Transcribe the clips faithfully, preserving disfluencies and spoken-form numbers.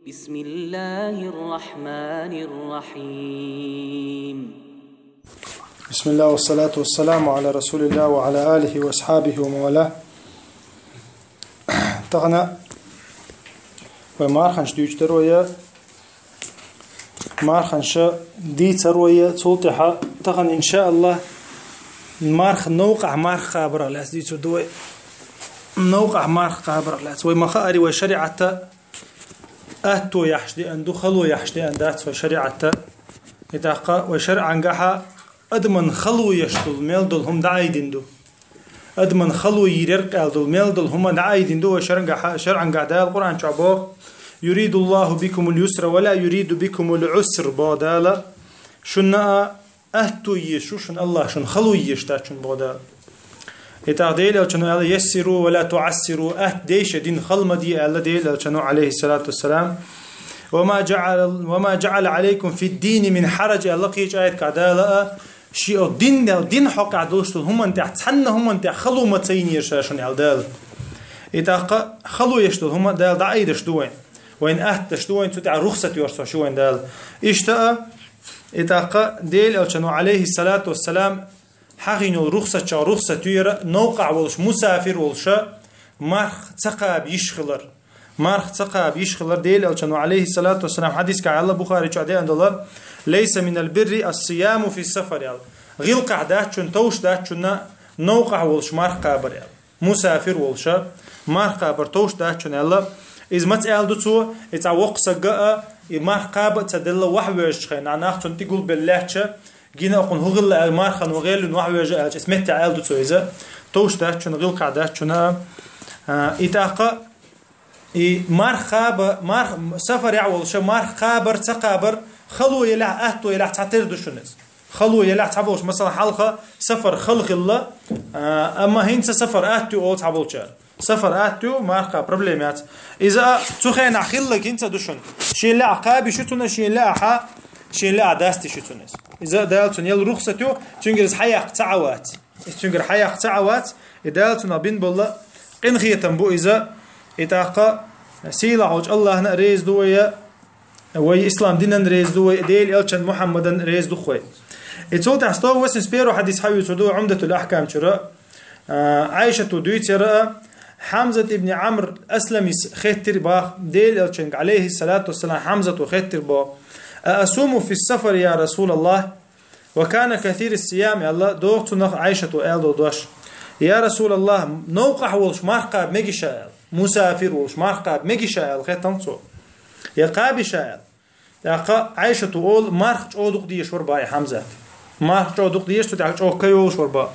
بسم الله الرحمن الرحيم. بسم الله والصلاة والسلام على رسول الله وعلى آله وأصحابه ومن والاه. Тахана вай марханш дүүчтар вая. Марханша дийцар вая. Цул тӀехьа тахана, иншааллах, марх, новкъахь марх кхабарах лаьца дийцур ду вай. Новкъахь марх кхабарах лаьца. Вай ма хаари вай шариӀатта атто яхьаш деан ду, хало яхьаш деан дац вай шариӀатта. И тӀаккха вай шарӀангахьа адаман хало еш долу, мел долу хӀума дӀаайдина ду. Адаман хало йийр яра къаьл долу, мел долу хӀума дӀаайдина ду вай шарӀангахьа, шарӀангахь Дала Къуръан чохь боху: «Юридуллаху бикумул юсра ва ла юриду бикумул уср», боху Дала. Шуна а атто еш шу, шуна Аллах шуна хало еш дац шуна, боху Дала. И тӀаккха Дела Элчано аьлла: «Яссиру ва ла туассиру», атта дайша дин хала ма де аьлла Дела Элчано, алейхиссалату вассалам. «Ва ма жа'ала, ва ма жа'ала алейкум фид дини мин харадж», аьлла кхечу аятка Дала а, ши о дин, дин хьокъехь долуш долу хӀуман тӀехь, цхьанна хӀуман тӀехь хало ма ца йинера ша шуна аьлла Дала. И тӀаккха хало еш долу хӀума Дала дӀаайдаш ду вайн. Вайн атташ ду вайн, цу тӀехь рухсат йош со шу вайн Дала. Иштта а, и тӀаккха Дела Элчано, алейхиссалату вассалам, хьахийна йолу рухсат чохь рухсат ю яра, новкъахь волуш, мусафир волуша, марх ца кхаба йиш хилар. Марх ца кхаба йиш хилар. Дела Элчано, алейхиссалату вассалам, хьадискахь аьлла, Бухари чохь деана долу: «Лейса минал бирри ас-сияму фи сафар», аьлла. ГӀиллакхахь дац шуна, товш дац шуна новкъахь волуш марх кхабар, аьлла. Мусафир волуша марх кхабар товш дац шуна аьлла. Иза маца аьлла ду цо? И цхьа воккха саг а, и марх кхаба а ца делла, вахьвоьжучу хенахь, нах цунна тӀе гулбелла лаьттача, гина окхунна хӀу хилла аьлла, мархан ван гӀеллина вахьвоьжа аьлча, эс меттехь аьлла ду цо иза. Товш дац шуна, гӀиллакхахь дац шуна. А, и тӀаккха и марх кхаба, марх, сафарехь волуша марх кхабар, ца кхабар, хало елахь, атто елахь, цхьатера ду шуна иза. Хало елахь цхьаболуш, масала, хьалха сафар хала хилла, а, амма хӀинца сафар атта ю олу цхьаболчара. Сафар атта ю, марха проблема яц. Иза а цу хенахь хилларг хӀинца ду шуна. Шен лаьа кхаби шу цунна, шен лаьа хьа, шен лаьа дасти шу цунна иза. Иза Дала цунна ял рухсат ю, цуьнгара иза хьаяккха ца Ӏа вац. Иза цуьнгара хьаяккха ца Ӏа вац, и Дала цунах бин болла къинхетам бу иза, и тӀаккха сийлахь волчу Аллахна а реза ду вай, вай ислам динан реза ду вай, Дела Элчан Мухьаммадан реза ду вай. И цул тӀаьхьа сто восемьдесят первый хьадис хьаюьйцур ду Умдатул Ахкам чуьра. А, Айшату дуьйцу яра а, Хьамзат ибн Амр Асламис хеттир бах, Дела Элчанга, алейхиссалату вассалам, Хьамзату хеттир бо: «А асуму фи сафар, я Расулаллах?» «Ва кана касира сиям», аьлла, доху цунах Айшату аьлла долу дош. «Я Расулаллах, новкъахь волуш марха кхаба мегиша?» аьлла. «Мусафир волуш марха кхаба мегиша?» аьлла, хеттал цо. «Я кхабиша?» аьлла. ТӀаккха Айшату олу: «Марх чӀогӀа дукха дезаш вара бах и Хьамзат. Марх чӀогӀа дукха дезаш, цу тӀехь чӀогӀа кайолуш вара бах».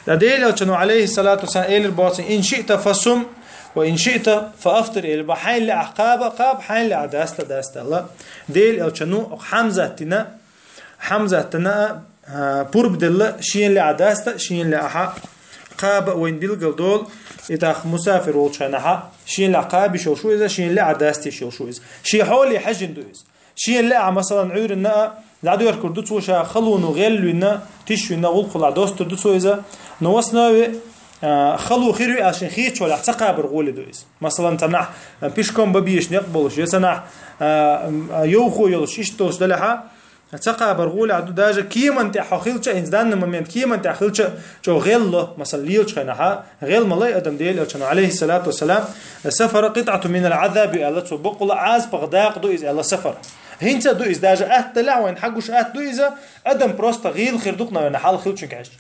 Ткъа Дела Элчано, алейхиссалату вассалам, элира боху цунна: «Ин шиъта фасум, ва ин шиъта фаафтир», элира бах, хьайна лаьа кхаба а кхаба, хьайна лаьа даста а даста аьлла. Дела Элчано Хьамзатина Хьамзатана а, а, пурба делла, шен лаьа даста, шен лаьа хьа кхаба а вайн билгал долу, и тӀаккха мусафир волчу хенахьа, шен лаьа кхабиш йолуш ву иза, шен лаьа дастиш йолуш ву иза. Шен хьоле хьаьжжина ду иза. Шен лаьа, масалан, Ӏуьйранна а, дӀадоьркур ду цо ша, халоно гӀелвина, тишвина, гӀуллакхула достур ду цо иза. Но в основе, а, хало хир ю аьлла шен хетачу валахь ца кхабар гӀоле ду иза. Масалан, цанахь, а, пешком бан безаш некъ болуш, я цанахь, а, м, а, йовхо йолуш, иштта долуш далехьа, Ца кхабар гӀолехь ду, даже кеман тӀехь хьо хилча, хӀинца данный момент кеман тӀехь хилча, чӀогӀа гӀелло, масала, лелачу хенахьа, гӀел ма лай адам Дела Элчано, алейхиссалату вассалам, сафара къитӀату минал Ӏазаб ю аьлла цо, бакъула Ӏазапах дакъа ду иза аьлла сафар. ХӀинца а ду иза, даже атта далахь вайн хьагуш атта ду иза, адам просто гӀийла хир ду-кх, наверное, хьал хилчунга хьаьжча.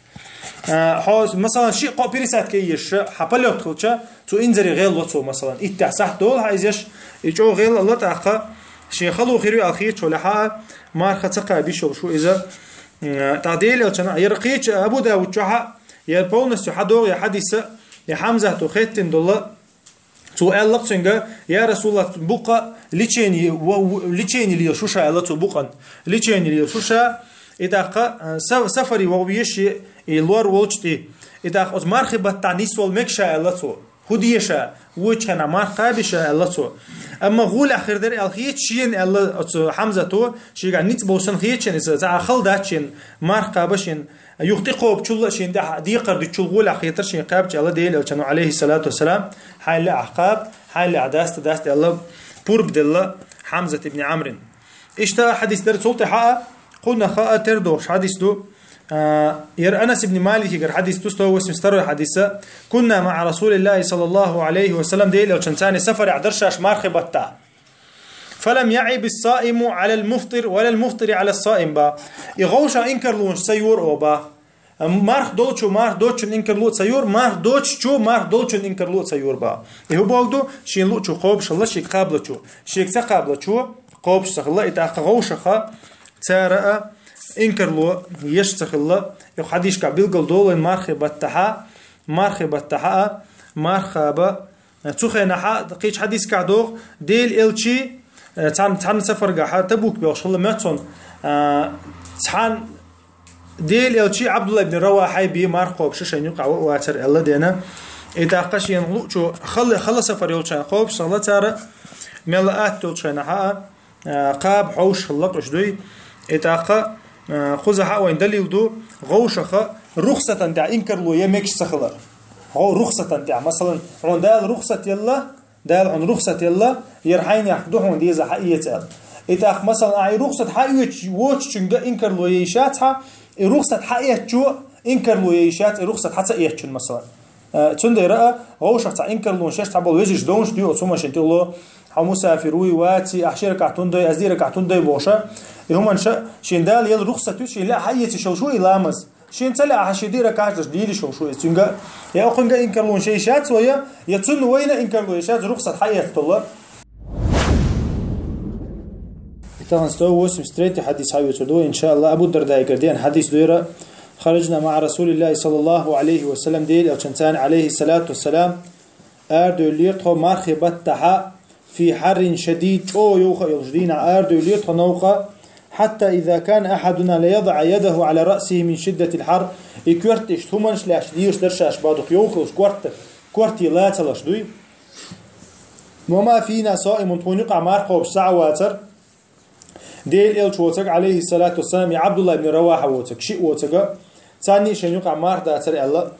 А, хьо, масалан, шиъ-кхоъ пересадка еш, хьан полет хилча, цу инзаре гӀелло цо, масалан, иттех сахьт долу хьан изеш, и чӀогӀа гӀелла тӀаккха, шен хало хир ю аьлла хетачу валахьа, марха ца кхаба йиш йолуш ву иза. М, тӀаккха Дела Элчана, яра кхеча Абу Давуд чохьа, яра полностью хьадогӀу я хьадиса, я Хьамзату хеттина долла, цо аьлла-кх цуьнга: «Я Расулаллах, букъа лечение, во-, в-, лечение лелаш ву ша», аьлла цо букъан. Лечение лелаш ву ша, и тӀаккха, а, са-, сафаре вогӀу веши, и лор волчу тӀе. И тӀаккха оцу мархи баттахь нисвала мега ша аьлла цо. ХӀу де ша, вочу хенахь марха кхаби ша аьлла цо. Амма гӀолехь хир дара аьлла хеташ шена аьлла оцу Хьамзато, шегахь ницкъ болуш санна хеташ шена иза, цхьа а хала дац шена, марха кхаба шена, юха тӀекхобучул а шена тӀехь декхар дуьтучул гӀолехь хетар шена кхаьбча аьлла Дела Элчано, алейхиссалату вассалам, хьайн лаьа кхаба, хьайн лаьа даста, даста аьлла, пурба делла Хьамзат ибн Амрин. Иштта хьадис дар цул тӀехьа а, кхунна хаа тера дохуш хьадис ду. А, яр Анас ибн Маликигар хьадис ду, сто восемьдесят второй хьадиса. «كنا مع رسول الله صلى الله عليه وسلم», Делан Элчанца цхьана сафарехь дар шаьш мархи баттахь. «فلم يعب الصائم على المفطر ولا المفطر على الصائم», ба. И гӀовша инкарлонаш ца йора оба. Марх долчо марх доцчун инкарло ца йора, марх доцчо марх долчун инкарло ца йора, ба. И хӀун боху ду, шен луучу кхобуш хилла, шега кхаблачо. Шега ца кхаблачо кхобуш ца хилла, и тӀаккха гӀовшаха цара а инкарло еш ца хилла. И хьадисашкахь билгал долу вайн мархи баттахьа, мархи баттахьа а, марх кхаба. Цу хенахьа кхечу хьадисашкахь доху, Делан Элчи, э, цхьана, цхьана сафаргахьа Табук бохуш хилла моьтту суна, а, цхьана Делан Элчи Абдулла ибн Равахьай бен марх кхобуш шайна юкъахь ван вацара аьлла дена. И тӀаккха шена луучу хала, хала сафар йолчарна кхобуш ца хилла цара, мелла атта йолчу хенахьа а, а, кхаба хьовш хилла кхуьш дуй. И тӀаккха, а, кхузахьа вайн далил ду, гӀовшаха рухсатан тӀехь инкарло ян мегаш ца хилар. ГӀо-, рухсатан тӀехь, масалан, хьуна Дала рухсат елла, Дала хьуна рухсат елла, яр хьайнех ду, хьуна деза хьаэца аьлла. И тӀаккха, масалан, ахьа и рухсат хьаоьцуш воцучуьнга инкарло яйшац хьа, и рухсат хьаэцчо инкарло яйшац, и рухсат хьа ца эцчун, масалан. Э, цундела а, гӀовшах цхьа инкарлонаш еш цхьаболу вежарш довнаш дуй оцу хӀуманашна тӀехула, хьо мусафир вуй, ваций, ахь ши ракаӀат хӀунда дой, аз диъ ракаӀат хӀунда дой бохуша, и хӀуманаш шен Дала елла рухсат ю, шен лаьа хьаэцаш йолуш ву и ламаз. Шен ца лаьа, ахьа шен диъ ракаӀаташ даш лелаш йолуш ву иза цуьнга. Я окхуьнга инкарлонаш яйшац вай, я цунна вайна инкарло яйшац, рухсат хьаэцталла. И тахана сто восемьдесят третий хьадис хьаоьцур ду, иншаалла, Абу Дардаигара деана хьадис ду яра: «خرجنا مع رسول الله صلى الله عليه وسلم», Делан Элчанца цхьана, عليه الصلاة والسلام, арадевллера тхо мархи баттахьа, «في حر شديد», чӀогӀа йовха а йолчу дийнахь арадевллера тхо новкъа, «حتى إذا كان أحدنا ليضع يده على رأسه من شدة الحر», и коьртанаш, хӀуманаш лаьцна дезаш дара шаьш, боху, йовха йолуш корта, корте лацалаш дуй. «وما فينا صائم», тхуна юкъахь марх кхобуш цхьа а вацара. Делан Элча воцург, عليه الصلاة والسلام, и Абдулла ибн Раваха воцург, шиъ воцург, царна а шайна юкъахь марх дацара аьлла,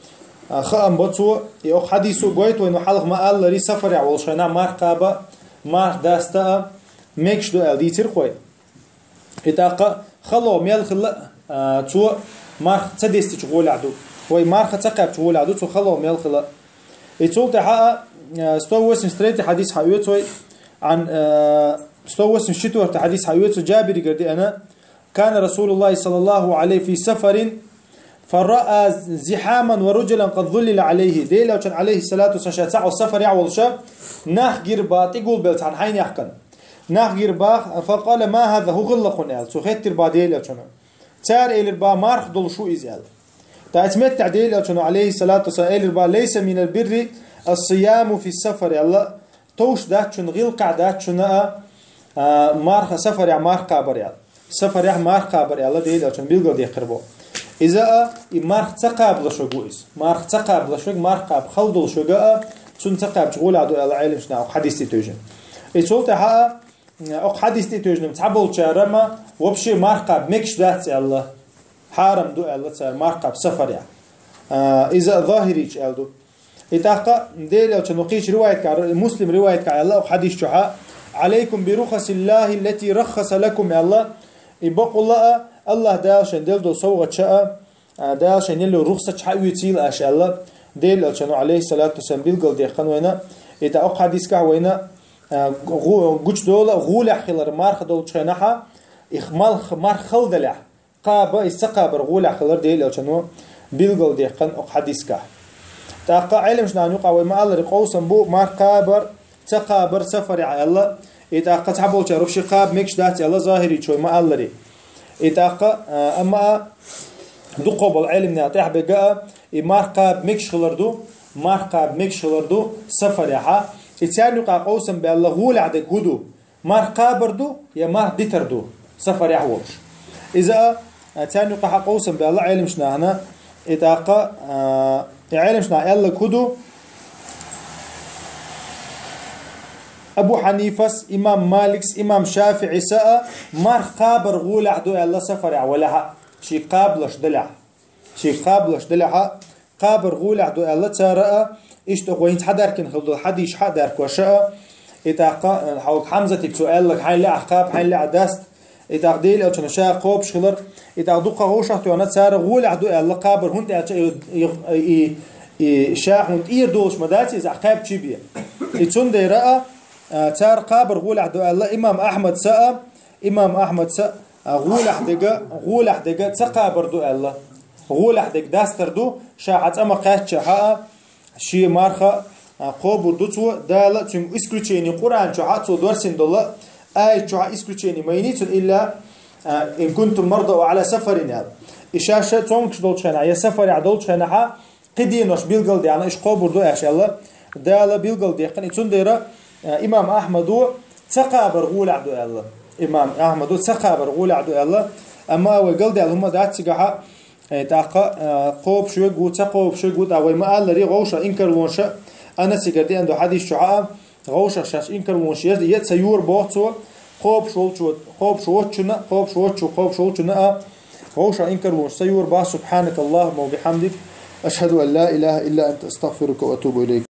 а, хаам бо цо, и окху хьадисо гойту вайна хьалха ма-аллара, сафарехь волуш хенахь марх кхаба, марх даста а мегаш ду аьлла дийцира-кх вай. И тӀаккха хало мел хилла, а, цо марх ца дестичу гӀолехь ду. Вай марха ца кхаьбчу гӀолехь ду, цо хало мел хилла. И цул тӀаьхьа а, а, сто восемьдесят третий хьадис хьаоьцу вай, Ӏан, а, сто восемьдесят четвёртый хьадис хьаоьцу, Джабиригара деана: «كان رسول الله صلى الله عليه في سفر فرأى زحاما ورجلا قد ظلل عليه». Делан Элчанна, عليه الصلاة والسلام, ша цхьаъ сафарехь волуша, нах гира бах тӀегулбелла цхьана хьайнехкана. Нах гира бах, «فقال: ما هذا؟» «ХӀун хилла хьуна?» аьлла. Цо хеттира бах Делан Элчанна. Цара элира бах: «Марх долуш ву иза», аьлла. Ткъа оцу меттехь Делан Элчано, عليه الصلاة والسلام, элира бах: «ليس من البر الصيام في السفر», аьлла. Товш дац шуна, гӀиллакхехь дац шуна а, а, марха, сафарехь марх кхабар аьлла. Сафарехь марх кхабар аьлла Делан Элчано билгалдехира боху. Иза а, и марх ца кхабалаш верг ву иза. Марх ца кхабалаш верг, марх кхаба хала долуш верг а, цунна ца кхаьбча гӀолехь ду аьлла Ӏеламнаха окху хьадис тӀе тоьжна. И цул тӀаьхьа а, окху хьадис тӀе тоьжна цхьаболчара ма вообще марх кхаба мегаш дац аьлла. Хьарам ду аьлла цара марх кхаба сафарехь. А, иза а захирийча аьлла ду. И тӀаккха Делан Элчано кхечу риваятка, Муслим риваятка аьлла окху хьадис чохьа: «عليكم برخص الله التي رخص لكم», аьлла. И бакъулла а, АллахӀ Дала шайн делла долу совгӀатча а, а, Дала шайн елла рухсатча хьаоьцийла аша аьлла, Делан Элчано, عليه الصلاة والسلام, билгалдехкан вайна. И тӀаккха окху хьадискахь вайна, а, гу-, гучудолу гӀолехь хилар марха долчу хенахьа, и малх-, марх хала делахь, кхаба, иза ца кхабар гӀолехь хилар Делан Элчано билгалдехкан окху хьадискахь. ТӀаккха Ӏеламнахана юкъа вай ма-аллара къовсам бу, марх кхабар, ца кхабар сафарехь аьлла, и тӀаккха цхьаболчара вообще кхаба мегаш дац аьлла, захирийча вай ма-аллара. И тӀаккха, а, амма а, дукхахболу Ӏеламнаха тӀехь бега а, и марх кхаба мегаш хилар ду, марх кхаба мегаш хилар ду сафарехьа. И царна юкъа къовсам баьлла гӀолехь дерг хӀун ду? Марх кхабар ду я марх дитар ду сафарехь волуш? Иза а, а, царна юкъахьа къовсам баьлла Ӏеламнахана, и тӀаккха, а, и Ӏеламнаха аьлларг хӀун ду? Абу Хьанифас, имам Маликс, имам ШафиӀис а марх кхабар гӀолехь ду аьлла сафарехь валехьа, шега кхабалаш далехь. Шега кхабалаш далехьа, кхабар гӀолехь ду аьлла цара а, иштта окху вайна цхьа даьркина хила долу хьадисаш хьа а даьркош а, И тӀаккха, э, хьалха Хьамзатига цо аьлларг хьайна лаьа кхаба, хьайна лаьа даста. И тӀаккха Делан Элчано ша кхобуш хилар. И тӀаккха дукха вовшахтоьхна цар гӀолехь ду аьлла кхабар, хӀунда аьлча и, и, и, и ша хӀунда тӀера долуш ма дац иза, ахь кхаьбча бен. И цундела а, а, цар кхабар гӀолехь ду аьлла, имам Ахьмад са а, имам Ахьмад са а, а, гӀолехь дега, гӀолехь дега ца кхабар ду аьлла. ГӀолехь дега дастар ду, ша хьан цӀа ма кхаьчча хьа а, шен марха, а, кхобур ду цо, Дала цуьнга исключение Къуръан чохь а цо дорсина долу аят чохь а исключение ма йиний цунна, илла, а, «Ин кунтум марда ау ала сафарин», аьлла. И шаьш цомгуш долчу хенахь, я сафарехь долчу хенахь, кхин денош билгалдаьхна, уьш кхобур ду аьлла, Дала билгалдаьккхина. И цундела, а, имам Ахьмадо ца кхабар гӀолехь ду аьлла. Имам Ахьмадо ца кхабар гӀолехь ду аьлла. Амма вай галдаьлла хӀума дац цигахь а, Э, тӀаккха, э, кхобуш верг ву, ца кхобуш верг ву, тӀаккха вай ма-аллара, гӀовшах инкарлонаш а, Анасигара деана ду хьадис чохь а, гӀовшах шаьш инкарлонаш я, я ца йора боху цо, кхобуш волчо, кхобуш воцчунна, кхобуш воцчу, кхобуш волчунна а, гӀовшах инкарлонаш ца йора боху. سبحانك اللهم وبحمدك، أشهد أن لا إله إلا أنت، أستغفرك وأتوب إليك.